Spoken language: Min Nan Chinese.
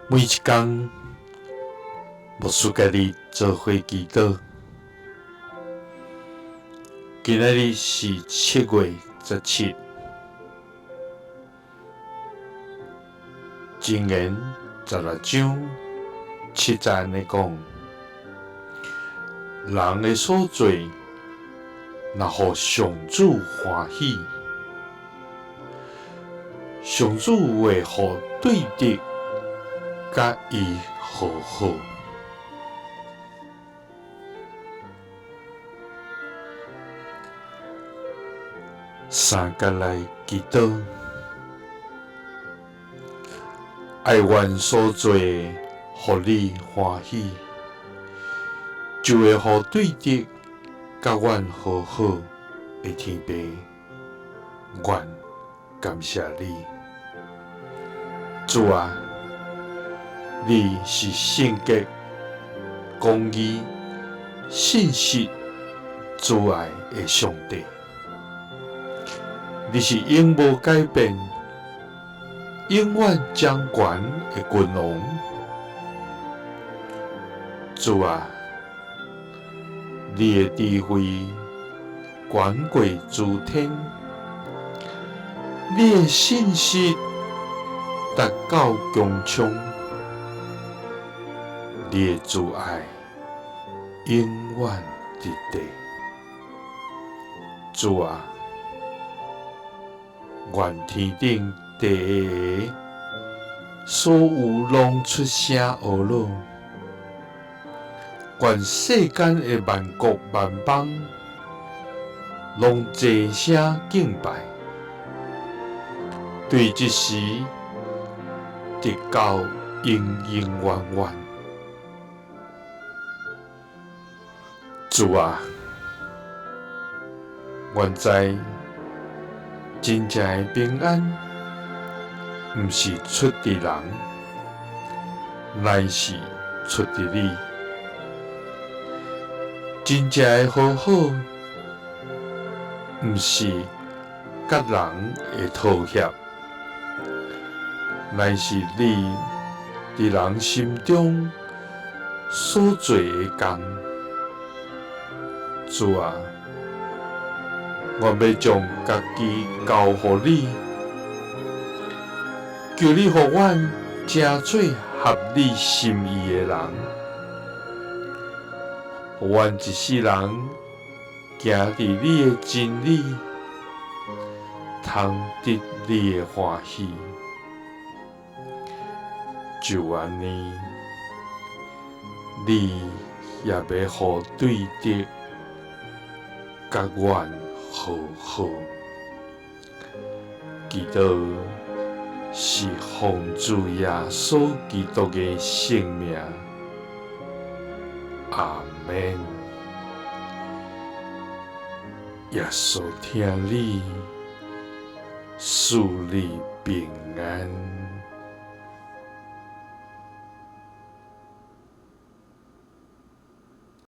每一工，牧師佮你做伙祈禱。今仔日是7月17，箴言16章7節按呢講：人的所做，若予上主歡喜，上主會予對敵佮伊和好。三佮來祈禱，愛願所做的予你歡喜，就會予對敵佮阮和好的天父，阮感謝你，主啊，你是聖潔、公義、信實、慈愛的上帝，你是永無改變、永遠掌權的君王。主啊，你的智慧懸過諸天，你的信實達到穹蒼，你的慈愛永遠佇地。主啊，願天頂地下所有攏出聲呵咾，願世間的萬國萬邦攏齊聲敬拜，對這時直到永永遠遠。主啊，阮知真正的平安，毋是出佇人，乃是出佇你。真正的和好，毋是佮人的妥協，乃是你佇人心中所做的工。主啊，我欲將家己交予你，求你予阮成做合你心意的人，予阮一世人行佇你的真理，通得你的歡喜。就按呢，你也欲予對敵佮阮和好。祈禱是奉主耶穌基督的聖名，阿們。耶穌疼你，賜你平安。